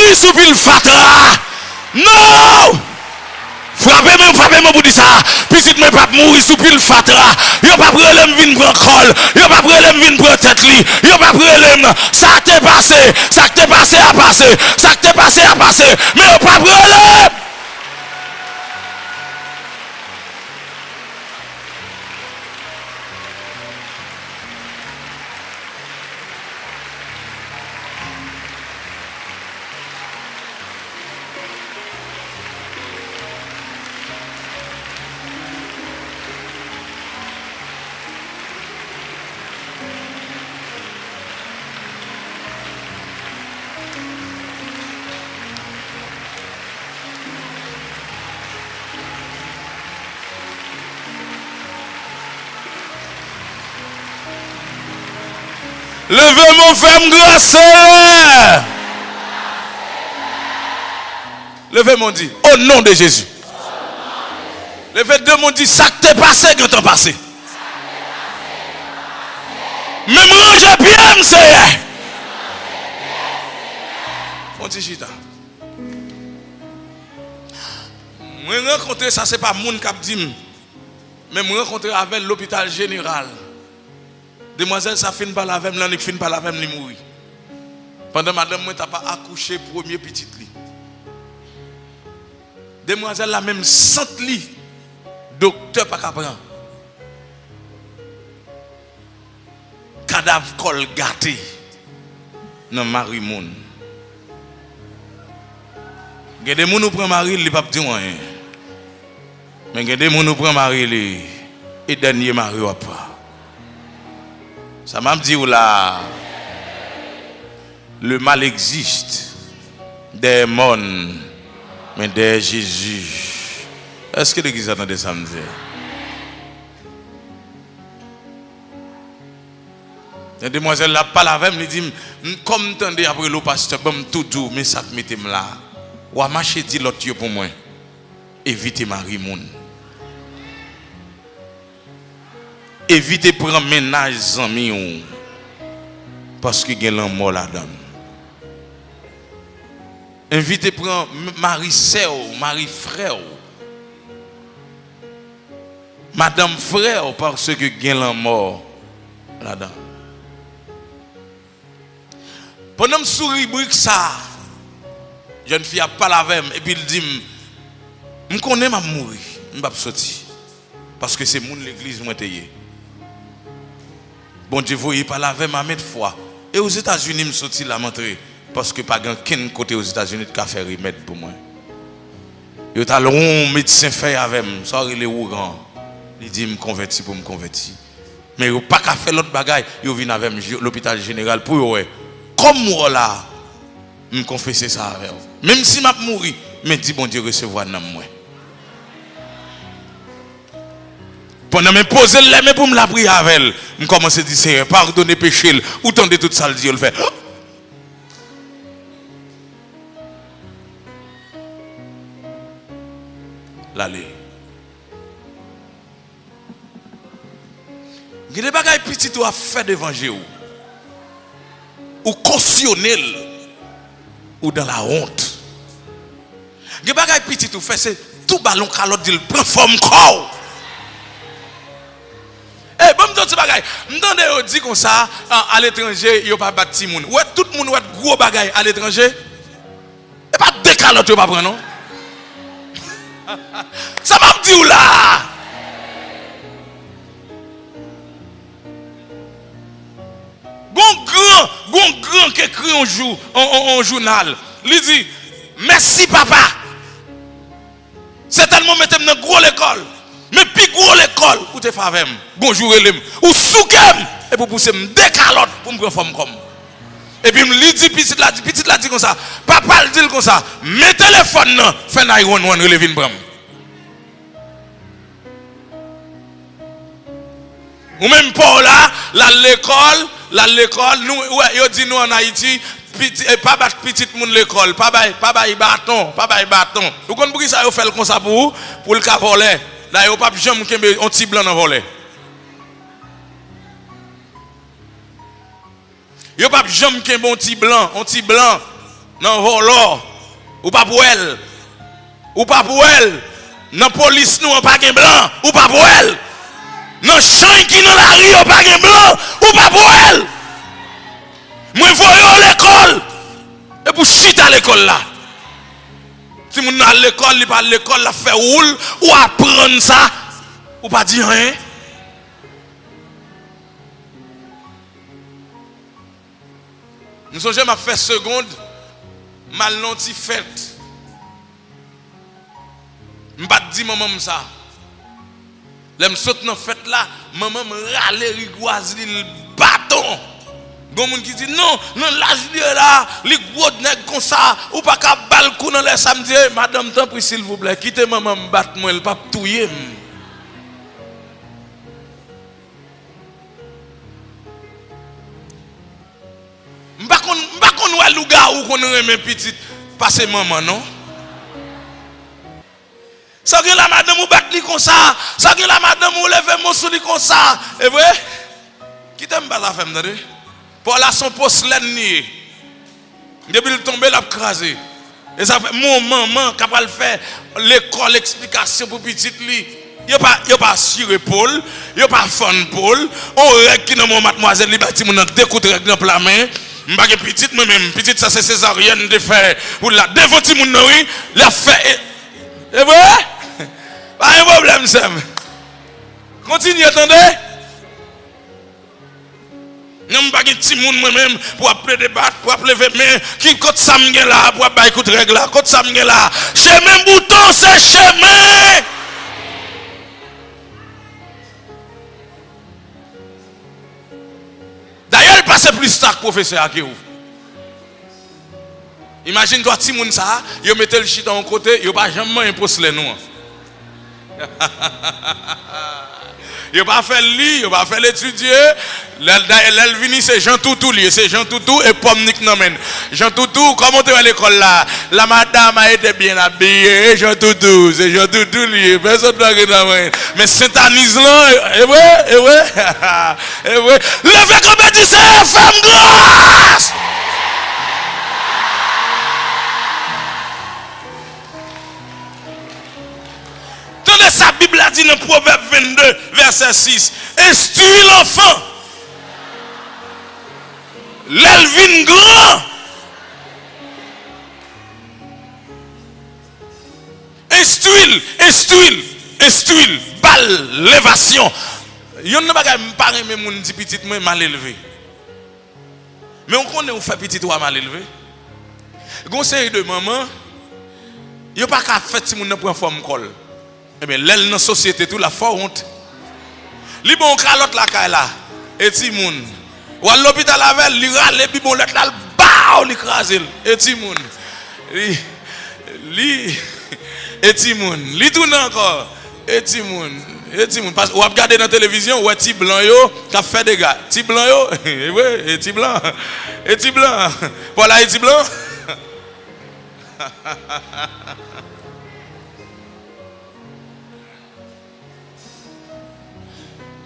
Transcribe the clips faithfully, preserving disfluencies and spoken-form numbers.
mouri sou pil fatra. No! Frape men, frape men pou di sa. Pitit mwen p ap mouri sou pil fatra. Yo p ap rele m vin pran kò l. Yo p ap rele m vin pran tèt li. Yo p ap rele m. Sa te pase. Sa k te pase a pase. Sa k te pase a pase. Men yo p ap rele m. Leve men w, fè m gras, Senyè. Leve men w, di, "O non de Jezi." Leve de men w, di, "Sa k te pase, gentan pase. Men m ranje pye m, Senyè." Fon ti chita. Mwen rankontre, sa se pa moun k ap di m, men mwen rankontre avè l lopital jeneral. Demwazèl sa fin pale avè m, l annik fin pale avè m, li mouri. Pandan madanm mwen t ap akouche premye pitit li. Demwazèl la menm sant li, doktè pa ka pran. Kadav kò l gate nan mari moun. Gen de moun ou pran mari l, li p ap di w anyen. Men gen de moun ou pran mari li, e dènye mari w ap pran. Sa m ap di w la, le mal existe dèyè mòn, men dèyè Jezi. Èske legliz la tande sa m di a? Yon demwazèl la ap pale avè m, li di m, "M, kòm m tande ap rele w pastè, ban m tou di w, men sa k mete m la. W a mache di lòt yo pou mwen. Evite mari moun. Evite pran mennaj zanmi w, paske gen lanmò ladan l. Evite pran m-, mari sè w, mari frè w." Madanm frè w, paske gen lanmò ladan. Pandan m sou ribrik sa, jèn fi a pale avè m, epi l di m, "M konnen m ap mouri, m p ap soti, paske se moun legliz mwen te ye." Bondye voye pale avè m a maintes fois. E Ozetazini m soti la m antre, paske pa gen ankenn kote Ozetazini t ka fè remèd pou mwen. Yo t al wè yon medsen fèy avè m, sa yo rele ougan. Li di m konvèti pou m konvèti. Men yo pa ka fè lòt bagay, yo vin avè m je-, lopital jeneral pou yo wè. Kòm m wè w la, m konfese sa avè w. Menm si m ap mouri, men di Bondye resevwa nanm mwen. Pandan m poze l lè men pou m lapriyè avè l, m kòmanse di, "Senyè, padone peche l." Ou tande tout sa l di yo l fè. L ale. Gen de bagay pitit ou ap fè devan je w. Ou kosyone l. Ou dans la honte. Gen bagay pitit ou fè, se tou ba l yon kalòt, di l, "Pran fòm kò w." Ey, ban m di w ti bagay. M tande yo di konsa, a, aletranje, yo pa bat timoun. Ou wè tout moun wè gwo bagay aletranje? E pa de kalòt yo pa pran, non. Sa m ap di w la a. Gon gran, gon gran k ekri yon jou, yon, yon, yon jounal. Li di, "Mèsi, papa. Se tèlman w mete m nan gwo lekòl. Men pi gwo lekòl, ou te fè avè m. Gon jou w rele m. Ou souke m. Epi w pouse m de kalòt pou m pran fòm kò m." Epi m li di pitit la, di, pitit la di konsa, papa l di l konsa, "Men telefòn nan, fè nine one one rele vin pran m." Ou menm pa w la, l al lekòl, l al lekòl, nou, wè, yo di nou ann Ayiti, piti, e, pa bat pitit moun lekòl, pa bay, pa bay baton, pa bay baton. Ou konn poukisa yo fè l konsa pou ou? Pou l ka vòlè. Dayè, yo p ap janm kenbe yon ti blan nan vòlè. Yo p ap janm kenbe yon ti blan, yon ti blan. Nan vòlò, ou p ap wè l. Ou p ap wè l. Nan polis nou an pa gen blan, ou p ap wè l. Nan chay ki nan lari yo pa gen blan, ou p ap wè l. Mwen voye w lekòl. Epi w chita lekòl la. Timoun nan al lekòl, li pa al lekòl, l ap fè woul, ou aprann sa, ou pa di anyen. M sonje m ap fè segond, m al nan yon ti fèt. M pa t di manman m sa. Lè m sot nan fèt la, manman m rale rigwaz li, l baton. Gon moun ki di, "Non, nan laj li ye la, li gwo nèg konsa, ou pa ka ba l kou nan lè sa." M di, "Ey, madanm, tanpri, silvouplè, kite manman m bat mwen, l p ap touye m." M pa konn, m pa konn wè lougawou konn renmen pitit pase manman, non. Sa w gen la, madanm ou bat li konsa? Sa w gen la, madanm ou leve men w sou li konsa? E vre? Kite m ba zafè m, tande. Paw la se yon pòslèn li ye. Depi l tonbe, l ap kraze. E sa fè, m wè yon manman k ap al fè lekòl eksplikasyon pou pitit li. Yo pa, yo pa chire po l, yo pa fann po l. On règ ki nan men yon matmwazèl, li bay timoun nan de kout règ nan pla men. M pa gen pitit, mwen menm. Pitit sa se sezaryèn m te fè pou l la. Devan timoun nan, wi. L ap fè. E, e vre? Pa gen pwoblèm, sè m. Kontinye, tande. Non, m pa gen timoun mwen menm pou ap plede bat, pou ap leve men. Ki kot sa m gen la pou ap bay kout règ la? Kot sa m gen la? Chemen bouton se chemen. Dayè, l pase plis tan ak pwofesè a ke ou. Imajine twa timoun sa a, yo mete l chita yon kote, yo pa janm manyen pòslèn ou an. Yo pa fè l li, yo pa fè l etidye. Lè l, dayè, lè l vini, se Jan Toutou li ye, se Jan Toutou e pòm ni k nan men l. Jan Toutou, kòman w te wè lekòl la? La madame a été bien habillée, e Jan Toutou, se Jan Toutou li ye, pèsonn pa gen nan men l. Men Sentaniz lan, e vre, e vre. E vre. Leve kanpe, di, "Seyè, fè m gras!" Tande sa Bib la di nan Pwovèb vennde, vèsè sis. Enstwi lanfan lè l vin gran. Enstwi l, enstwi l, enstwi l, ba l levasyon. Yonn nan bagay m pa renmen moun di pitit mwen mal elve. Men ou konnen ou fè pitit ou a mal elve. Gon seri de manman, yo pa ka fè timoun nan pran fòm kò l. Ebyen, lè l nan sosyete tou, l ap fè w wont. Li ba w kalòt lakay la, e timoun. W al lopital avè l, li rale bibonlèt la, l ba w, li kraze l, e timoun. Li, li, e timoun. Li tounen ankò, e timoun. E timoun. Pas, w ap gade nan televizyon, w wè ti blan yo k ap fè dega. Ti blan yo, e vre, e ti blan. E ti blan. Paw la, e ti blan.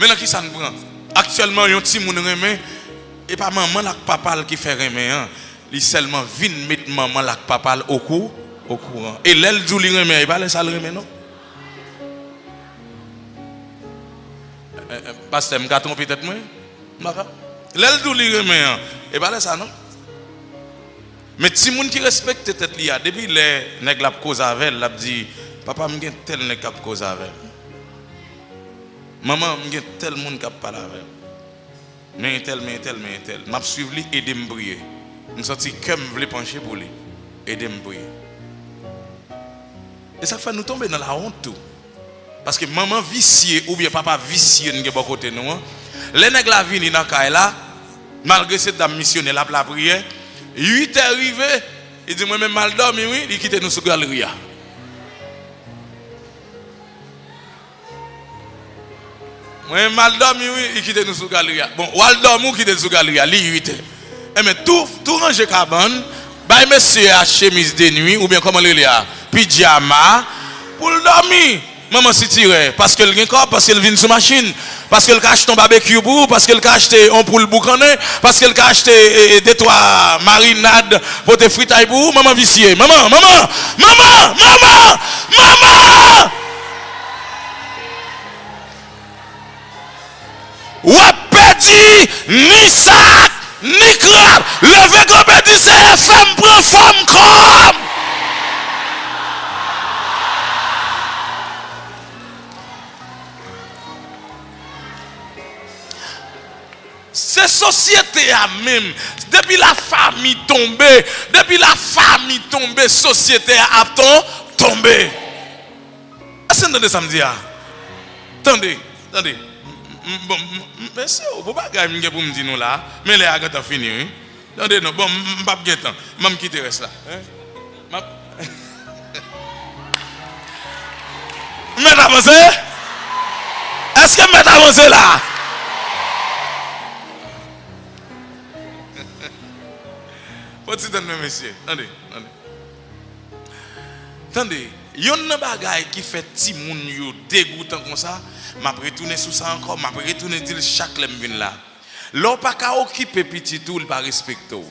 Men nan ki sa n pran? Aktyèlman, yon timoun renmen, e pa manman l ak papa l ki fè renmen an. Li sèlman vin met manman l ak papa l okou, okouran. E lè l di w li renmen an, e pa lè sa l renmen, non. Eh, eh, pastè, m ka twonpe tèt mwen? M pa ka. Lè l di w li renmen an, e pa lè sa, non. Men timoun ki respekte tèt li a, depi lè nèg la ap koze avè l, l ap di, "Papa, m gen tèl nèg k ap koze avè m. Manman, m gen tèl moun k ap pale avè m. Men entèl, men entèl, men entèl. M ap swiv li, ede m priye. M santi kè m vle panche pou li. Ede m priye." E sa k fè nou tonbe nan lawont tou. Paske manman visye oubyen papa visye n gen bò kote nou an, lè nèg la vini nan kay la, malgre se dam misyonè, l ap lapriyè, uit è rive, li di, "Mwen menm m al dòmi wi," li kite nou sou galri a. "Mwen menm m al dòmi wi," li kite nou sou galri a. Bon, w al dòmi, w kite l sou galri a, li uit è. Enben, tou, tou ranje kabann, bay mesye a chemiz de nwi, oubyen kòman l rele a, pidjama, pou l dòmi. Manman sitirè, paske l gen kòb, paske l vin sou machin. Paske l ka achte yon babekyou pou ou, paske l ka achte yon poul boukannen, paske l ka achte, e, e, de twa marinad pote fritay pou ou, manman visye. Manman, manman, manman, manman, manman! W ap pèdi ni sak, ni krab. Leve kanpe, di, Seyè, fè m pran fòm kò m. Se sosyete a menm. Depi lafanmi tonbe, depi lafanmi tonbe, sosyete a ap ton, tonbe. Èske n tande sa m di a? Tande, tande. M, m, bon, m, m, mesye, o, bon bagay m gen pou m di nou la. Men lè a gentan fini, wi. Tande non, bon, m, m p ap gen tan. Ban m kite rès la. Hein? M ap M mèt avanse? Èske m mèt avanse la? Fò ti tann mwen, mesye. Tande, tande. Tande, yonn nan bagay ki fè timoun yo degoutan konsa, m ap retounen sou sa ankò, m ap retounen di l chak lè m vin la. Lè w pa ka okipe pitit ou, li pa respekte w.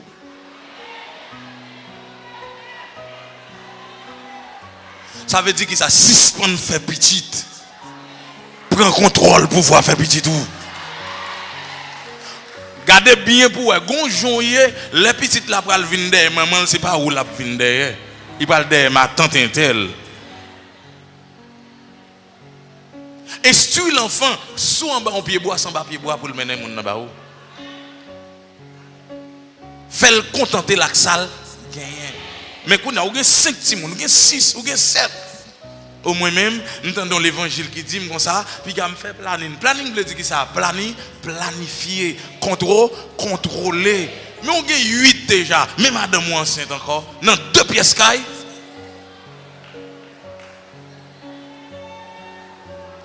Sa vle di kisa? Sispann fè pitit. Pran kontwòl pouvwa fè pitit ou. Gade byen pou w wè. Gon jan w ye, lè pitit la pral vin dèyè manman l, se pa ou l ap vin dèyè. Li pral dèyè matant entèl. Instruis l'enfant, si w anba yon pyebwa, se anba pyebwa pou l mennen moun nan ba ou. Fè l kontante l ak sa l genyen. Men kounye a, ou gen senk timoun, ou gen sis, ou gen sèt. O mwen menm, m tande yon levanjil ki di m konsa, piga m fè planin. Planin vle di kisa? Plani, planifye. Kontwo, kontwole. Men ou gen uit deja. Men madanm ou ansent ankò. Nan de pyès kay.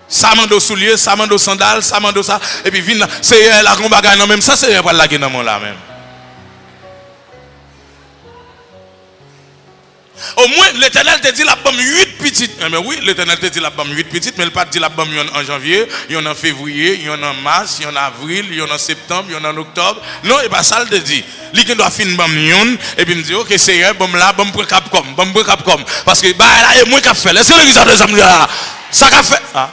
Sa mande w soulye, sa mande w sandal, sa mande w sa, epi vin la, Seyè, lage yon bagay nan men m, sa Seyè pral lage nan men w la menm. Omwen, Letènèl te di l ap ban m uit pitit. Enben wi, Letènèl te di l ap ban m uit pitit, men l pa t di l ap ban m yonn an janvye, yonn an fevriye, yonn an mas, yonn avril, yonn an septanm, yonn an oktòb. Non, e pa sa l te di. Li gendwa fin ban m yonn, epi m di, "Oke, Seyè, ban m la, ban m pran kap kò m, ban m pran kap kò m. Paske bagay la, e mwen k ap fè l." Èske legliz la tande sa m di la? Sa k ap fè, a.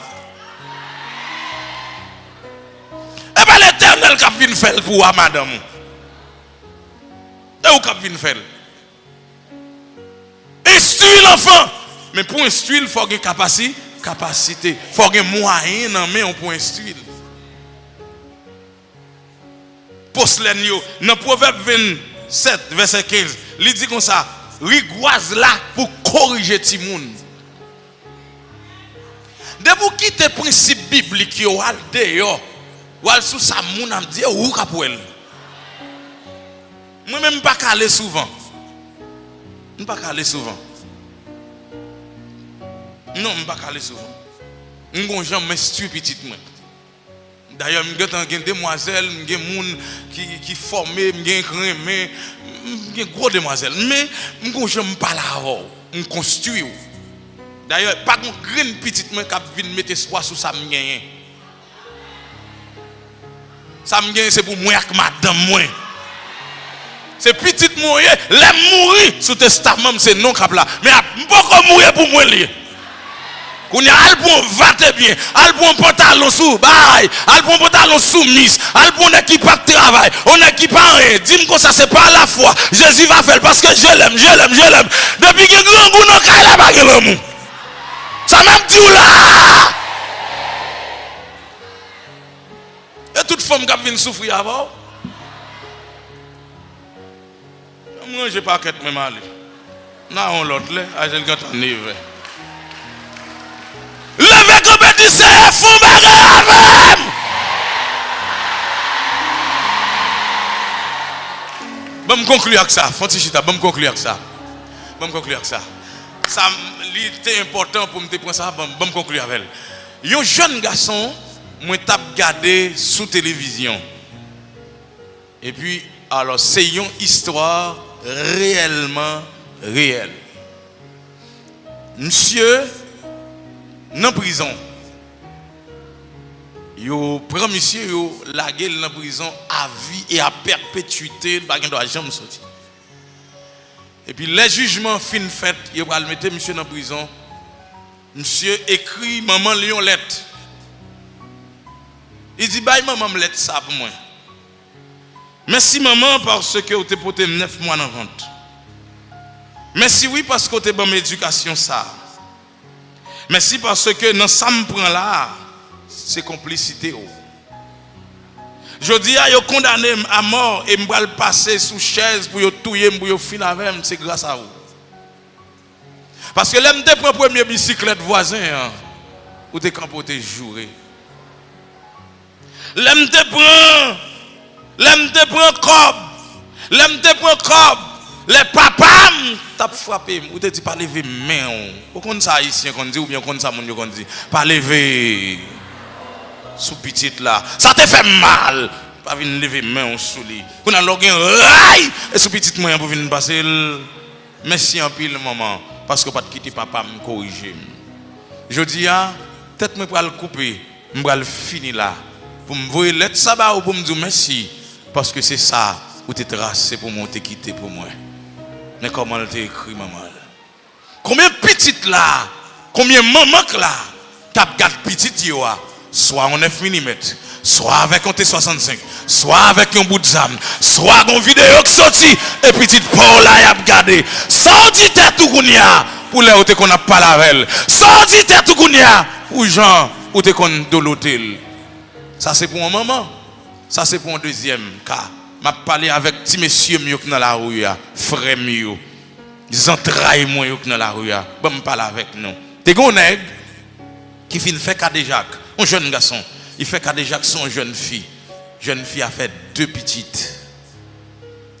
E pa Letènèl k ap vin fè l pou w a, madanm ou. E ou k ap vin fè l. Instruis l'enfant. Men pou instwi l, fò gen kapasi, kapasite. Fò gen mwayen nan men w pou instwi l. Pòslèn yo, nan Pwovèb vennsèt, vèsè kenz, li di konsa, rigwaz la pou korije timoun. Depi w kite prensip biblik yo, w al deyò, w al sou sa moun ap di, e ou k ap wè l. Mwen menm, m pa ka ale souvan. M pa ka ale souvan. Non, m pa ka ale souvan. M gon jan m enstwi pitit mwen. Dayè, m gentan gen demwazèl, m gen moun ki, ki fòme, m gen k renmen, m gen gwo demwazèl. Men, m gon jan m pale avè w, m konstwi w. Dayè, pa gon grenn pitit mwen k ap vin met espwa sou sa m genyen. Sa m genyen se pou mwen ak madanm mwen. Se pitit mwen w ye, lè m mouri, sou testaman m, se non w k ap la. Men ap, m poko mouri, e pou mwen l ye. Kounye a, al pran yon vatebyen, al pran yon pantalon sou, bay, al pran yon pantalon sou mis, al pran yon nèg ki p ap travay, yon nèg ki pa anyen. Di m konsa, se pa lafwa. Jezi va fè l, paske je l'aime, je l'aime, je l'aime. Depi gen grangou nan kay la, pa gen lanmou. Sa m ap di w la a! E tout fanm k ap vin soufri avè w. Ann m ranje pakèt mwen m ale. N a yon lòt lè, Ajèl gentan nevè. Leve kanpe, di, Seyè, fè yon bagay avè m! Ban m konkli ak sa. Fè yon ti chita. Ban m konkli ak sa. Ban m konkli ak sa. Sa, li te enpòtan pou m te pran sa. Ban, ban m konkli avè l. Yon jèn gason, mwen t ap gade sou televizyon. Epi, alò, se yon istwa reyèlman reyèl. Misye nan prizon. Yo pran misye, yo lage l nan prizon a vi e a pèpetwite, li pa gen dwa janm soti. Epi lè jijman fin fèt, yo pral mete misye nan prizon. Misye ekri manman l yon lèt. Li di, "Bay manman m lèt sa pou mwen. Mèsi manman, paske ou te pote m nèf mwa nan vant. Mèsi wi, paske ou te ban m edikasyon sa a. Mèsi paske nan sa m pran la a, se konplisite w. Jodi a, yo kondane m a mò e m pral pase sou chèz pou yo touye m, pou yo fin avè m, se gras a ou. Paske lè m te pran premye bisiklèt vwazen an, ou te kanpe, ou te joure. Lè m te pran, lè m te pran kòb, lè m te pran kòb, lè papa m t ap frape m, ou te di, 'Pa leve men w.' Ou konn sa Ayisyen konn di, oubyen ou konn sa moun yo konn di, 'Pa leve sou pitit la.' Sa te fè m mal. Pa vin leve men w sou li. Kounye a, lè w gen ray, e sou pitit mwen an pou vin pase l. Mèsi anpil, manman, paske w pa t kite papa m korije m. Jodi a, tèt mwen pral koupe, m pral fini la. Pou m voye lèt sa ba ou pou m di w mèsi, paske se sa ou te trase pou mwen, ou te kite pou mwen. Men kòman l te ekri manman l. Konbyen pitit la, konbyen manman k la, k ap gad pitit yo a, swa yon nèf milimèt, swa avèk yon T swasannsenk, swa avèk yon bout zam, swa gon videyo k soti, e pitit pa w la y ap gade. Sa w di tèt ou kounye a, pou lè ou te konn ap pale avè l? Sa w di tèt ou kounye a, pou jan ou te konn dolote l? Sa se pou yon manman. Sa se pou yon dezyèm ka. M ap pale avèk ti mesye m yo k nan lari a, frè m yo, zantray mwen yo k nan lari a. Ban m pale avèk nou. Te gen yon nèg ki fin fè kadejak, yon jèn gason. Li fè kadejak sou yon jèn fi. Jèn fi a fè de pitit.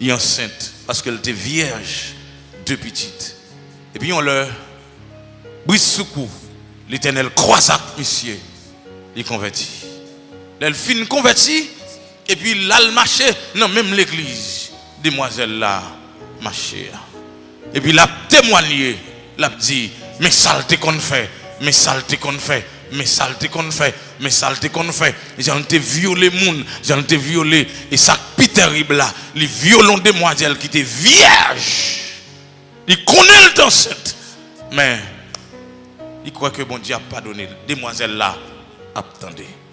Li ansent paske l te vyèj, de pitit. Epi yon lè, brisoukou, Letènèl kwaze ak misye, li konvèti. Lè l fin konvèti, epi l al mache nan menm legliz demwazèl la mache a. Epi l ap temwanye, l ap di, "Men sa l te konn fè, men sa l te konn fè, men sa l te konn fè, men sa l te konn fè, jan l te vyole moun, jan l te vyole, e sa k pi tèrib la, li vyole yon demwazèl ki te vyèj. Li konnen l t ansent, men li kwè ke Bondye ap padone l." Demwazèl la ap tande.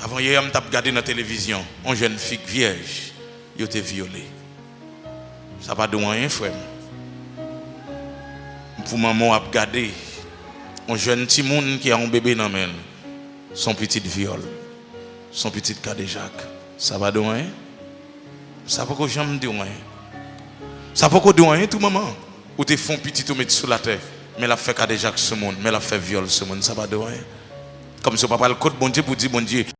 Avanyè a, m t ap gade nan televizyon, yon jèn fi k vyèj, yo te vyole. Sa pa di w anyen, frè m. Pou manman w ap gade, yon jèn timoun ki a yon bebe nan men l, se yon pitit vyòl, se yon pitit kadejak. Sa pa di w anyen? Sa poko janm di w anyen. Sa poko di w anyen tou, manman. Ou te fè yon pitit ou met sou latè, men l ap fè kadejak sou moun, men l ap fè vyòl sou moun. Sa pa di w anyen. Kòmsi w pa pral kot Bondye pou di, "Bondye,